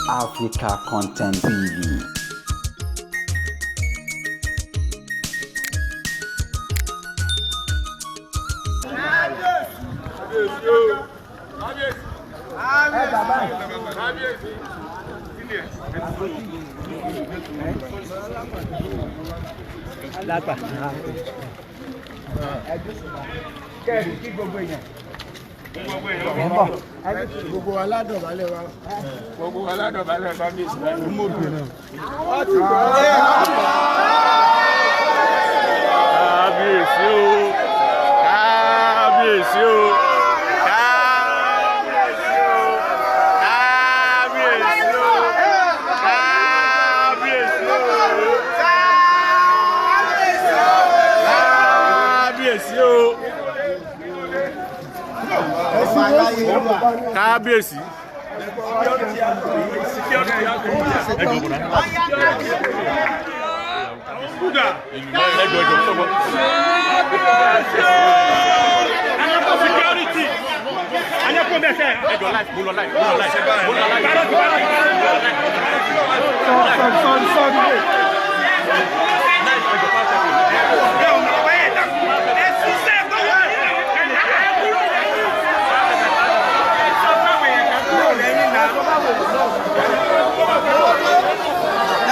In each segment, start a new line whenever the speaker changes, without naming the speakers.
Africa Content TV.
Lápá. Kẹ́ẹ̀rì kí gbogbo èèyàn.
Gbogbo aládọ̀bálẹ̀ wa.
Gbogbo aládọ̀bálẹ̀ kábíyèsí. Kábíyèsí o, kábíyèsí o, kábíyèsí o, kábíyèsí o, kábíyèsí o, kábíyèsí o, kábíyèsí.
Security.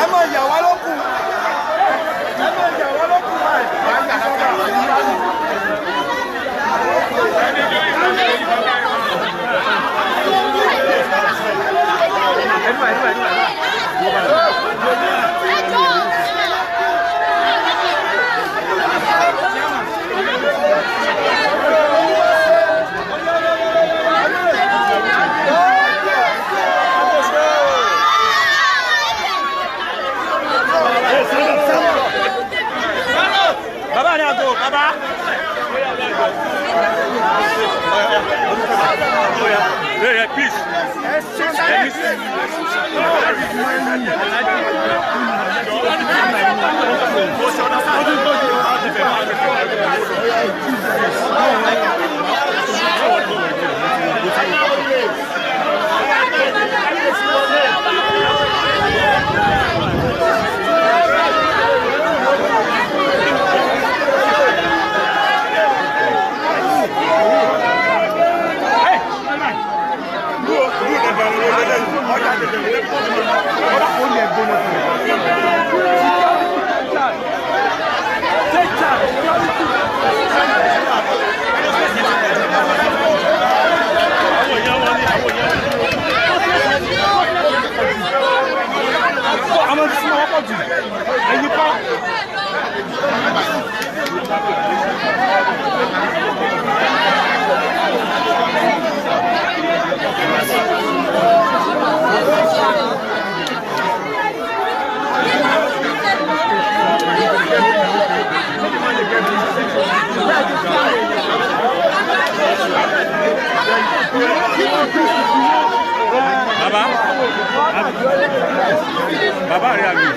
Ẹ máa yà wá lókun. Ẹ máa yà wá lókun báyìí.
Bàbá ni àgọ́ bàbá. Hey, hey, peace.
Àwọn tí wọ́n pọ̀ jù. Ẹyin kọ́.
Bàbá. Bàbá rẹ̀ àgbè.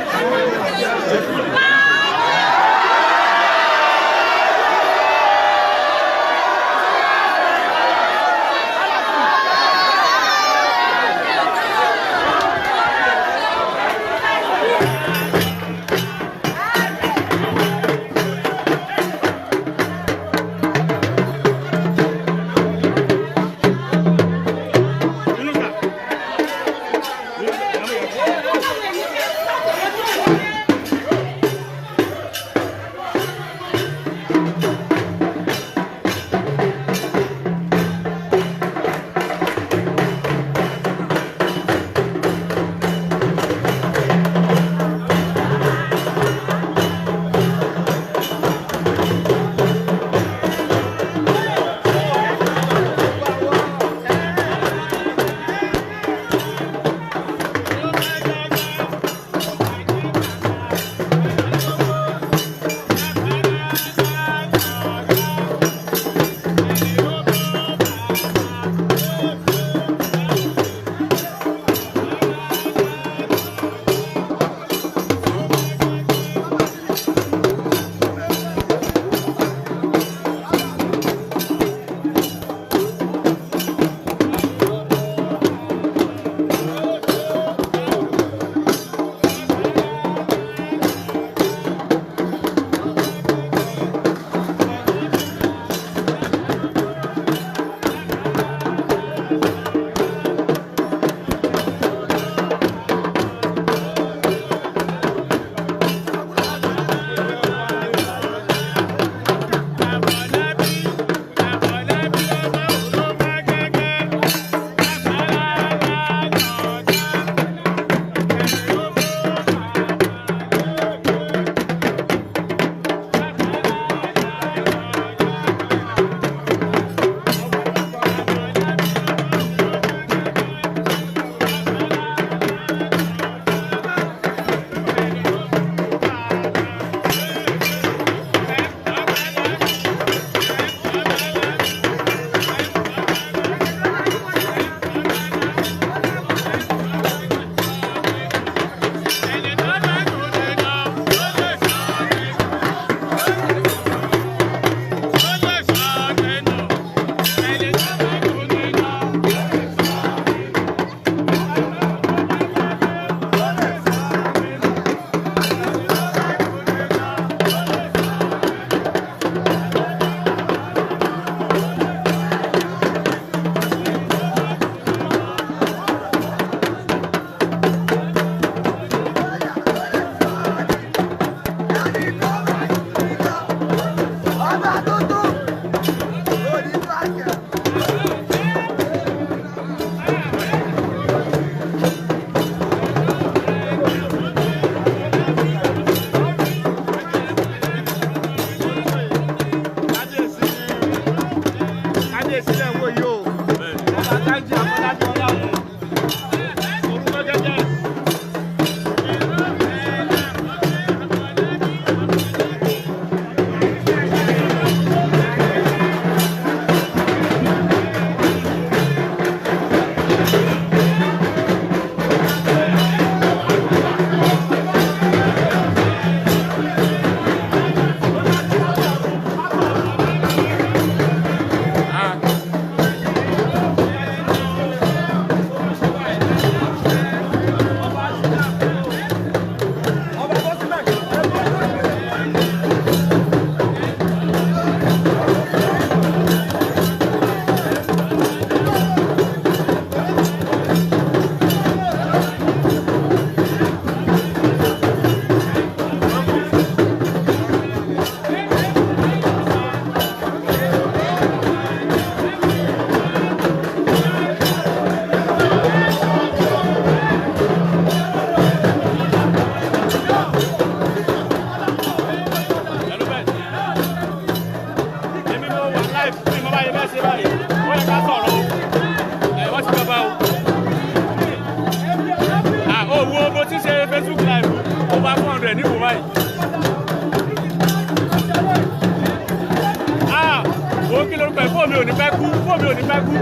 mi ò ní pẹ́ kú.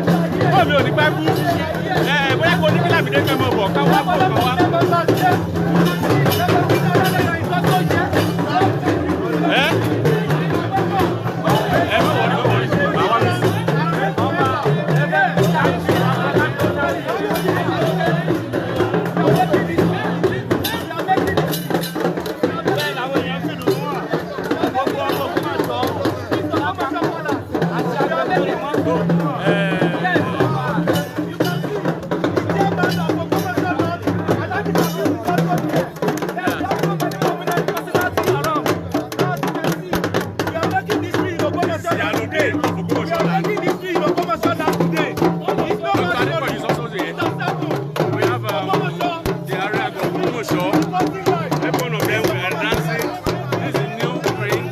Fóònù mi ò ní pẹ́ kú. Ẹ bóyá kò ní kí Lámìdé fẹ́ mọ̀ bọ̀ ká wá bọ̀ ká wá. Ẹ ẹ má wọrí má wọrí. Màá wá ní sùn. Ìyálóde Ògbómọ̀ṣọ́ land. Dr. Adepoju is also here. We have the area of Ògbómọ̀ṣọ́. Every one of them we are dancing. This is new ring.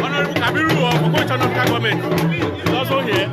Honorable Kabiru of Ogoja Local Government is also here.